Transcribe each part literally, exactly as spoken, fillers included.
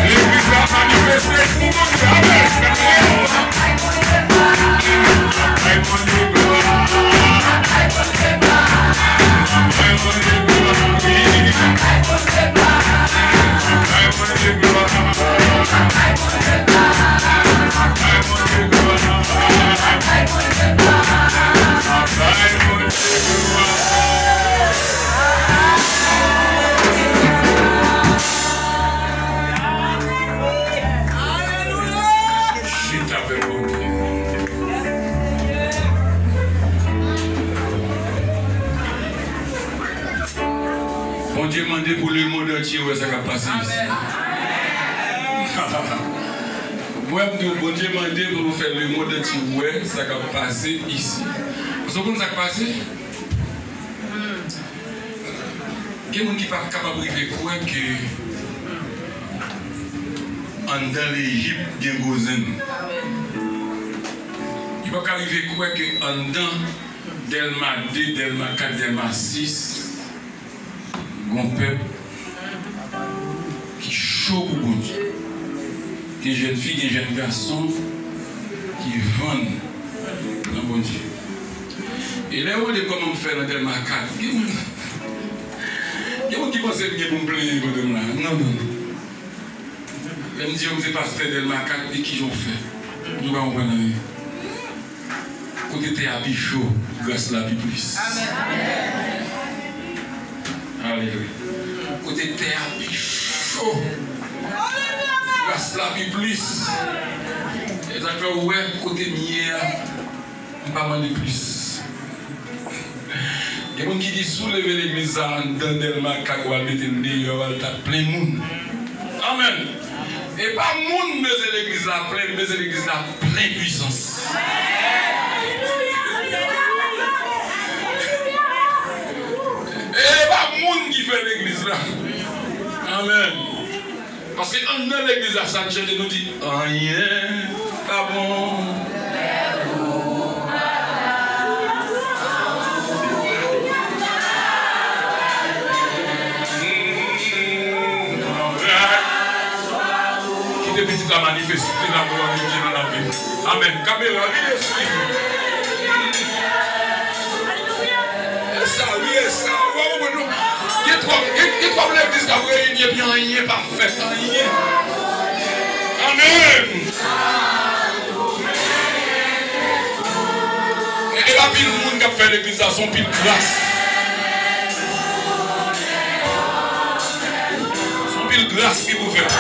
Legliz la manifeste pou Bondye. Amèn. Chita avèk Bondye. Bondye mande pou lemonn antye wè sa k ap pase isit. Mwen, m di w, Bondye mande pou nou fè lemonn antye wè sa k ap pase isit. Paske w konn sa k pase? Gen moun ki pa kapab rive kwè ke anndan Lejip gen gwo zen. Yo pa ka rive kwè ke anndan Dèlma de, Dèlma kat, Dèlma sis, gon pèp ki cho pou Bondye. Gen jèn fi, gen jèn gason ki vann nan Bondye. E lè yo mande m kòman m fè nan Dèlma kat, gen moun, gen moun ki panse m gen pou m plenyen pandan m la. Non, non, non. Lè m di yo m se pastè Dèlma kat, di kijan w fè? Yo pa konprann anyen. Kote tè a pi cho, gras la pi plis. Alelouya. Kote tè a pi cho, gras la pi plis. E sa k fè w wè kote m ye a, m pa mande plis. Gen moun ki di, si w leve legliz sa a anndan Dèlma kat, w al mete l deyò a, l t ap plen moun. Amèn. E pa moun bezwen legliz la plen, bezwen legliz la plen pwisans. E pa moun ki fè legliz la. Amèn. Paske anndan legliz la, sa n chante, nou di, anyen pa bon. Kite pitit la manifeste laglwa de Dye nan lavi. Amèn. Kamera, vide espri. E sa, wi, e sa, w pa konprann non. Gen twòp, gen, gen twòp legliz k ap reyini epi anyen pa fèt, anyen. Amèn. E, e pa pil moun k ap fè legliz la, se yon pil gras. Se yon pil gras ki pou fèt.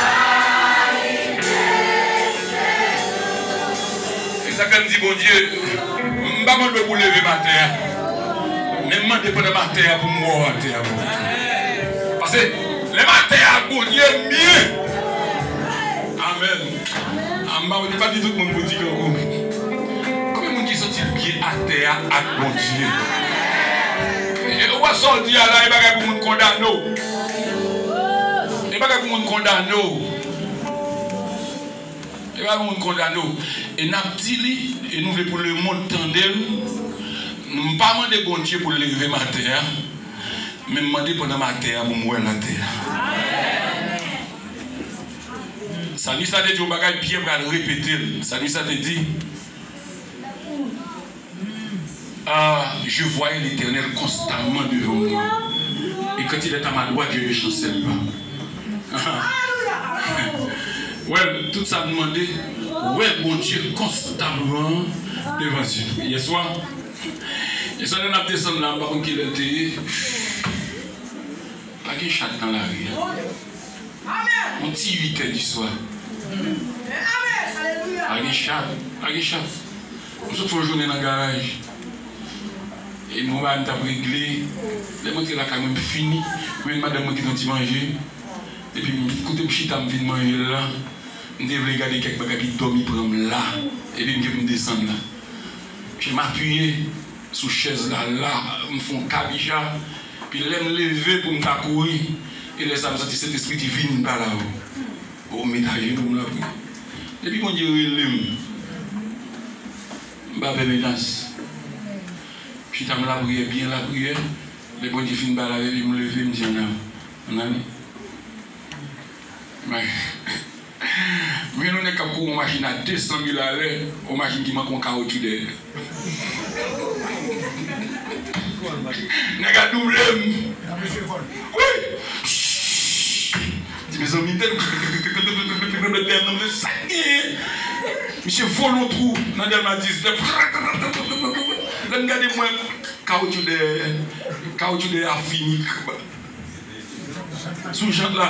E sa k fè m di Bondye, m pa mande w pou w leve m atè a, men m mande pandan m atè a pou m wè w atè a, Bondye. Paske lè m atè a ak Bondye, m byen. Amèn. A, m pa, m pa di tout moun pou di kankou. Konbyen moun ki santi l byen atè a ak Bondye? E, e, ou wè sa w di a la, e bagay pou moun kondane w. E bagay pou moun kondane w. E pa moun kondane w. E n ap di li, e nou vle pou lemonn tande l. M pa mande Bondye pou l leve m atè a, men m mande pandan m atè a pou m wè l atè a. Salmis la te di yon bagay, Pyè pral repete l. Salmis la te di, Ah, je voyais l'Éternel constamment devant moi. Et quand il est à ma droite, je ne chancellerai pas. Well, tout sa nou mande, wè Bondye konstableman devan zye nou. Yèswa, yèswa lè n ap desann la, m pa konn kilè l te ye. Pa gen chat nan lari a. Yon ti uit è di swa. Pa gen chat, pa gen chat. M sot fè yon jounen nan garaj. E m gon bagay m t ap regle. Lè m antre lakay mwen, m fini. Mwen menm madanm mwen kite yon ti manje. Epi m kote m chita, m fin manje l la. M te vle gade kèk bagay, epi dòmi pran m la. Epi m gen pou m desann la. Epi m apiye sou chèz la, la, m fè yon kabija. Epi lè m leve pou m ta kouri, e lè sa a m santi Sentespri di, "Vin pa la o." O, m met ajenou m lapriyè. Depi Bondye rele m, m pa pè menas. Chita m lapriyè, byen lapriyè. Lè Bondye fin pale avè m, m leve, m di, "Ann ale, ann ale." Men, men yon nèg k ap kouri yon machin a de san mil alè, yon machin ki manke yon kawotchou dèyè. Nèg a double m. Wi. Di, "Mezanmi, tèl dèyè m nan, sa k genyen?" Misye vole yon twou nan Dèlma diznèf. Lè m gade, m wè kawotchou dèyè, kawotchou dèyè a fini sou jant la.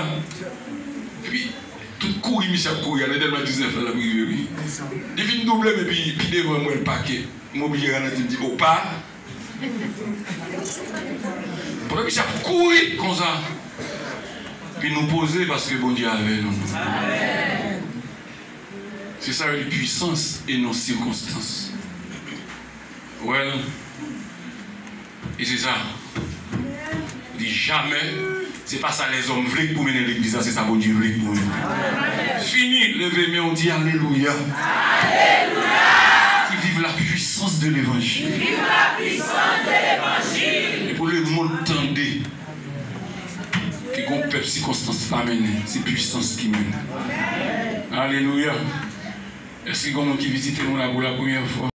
Epi, tout kouri misye ap kouri a, nan Dèlma diznèf la, l ap rive, wi. Li fin double m, epi pi devan, m wè l pake. M oblije ralenti, m di, "Opa!" Pandan misye ap kouri konsa, epi nou poze paske Bondye avè nou. Se sa yo rele pwisans e non sikonstans. Well, e se sa. Di jamè, se pa sa lèzòm vle k pou mennen legliz la, se sa Bondye vle k pou mennen. Fini, leve men w, di alelouya. Alelouya! Ki viv la puissance de l'évangile. Viv la puissance de l'évangile. E pou lemonn tande ke gon pèp sikonstans pa mennen, se pwisans ki mennen. Alelouya! Èske gon moun ki vizite nou la pou la premyè fwa?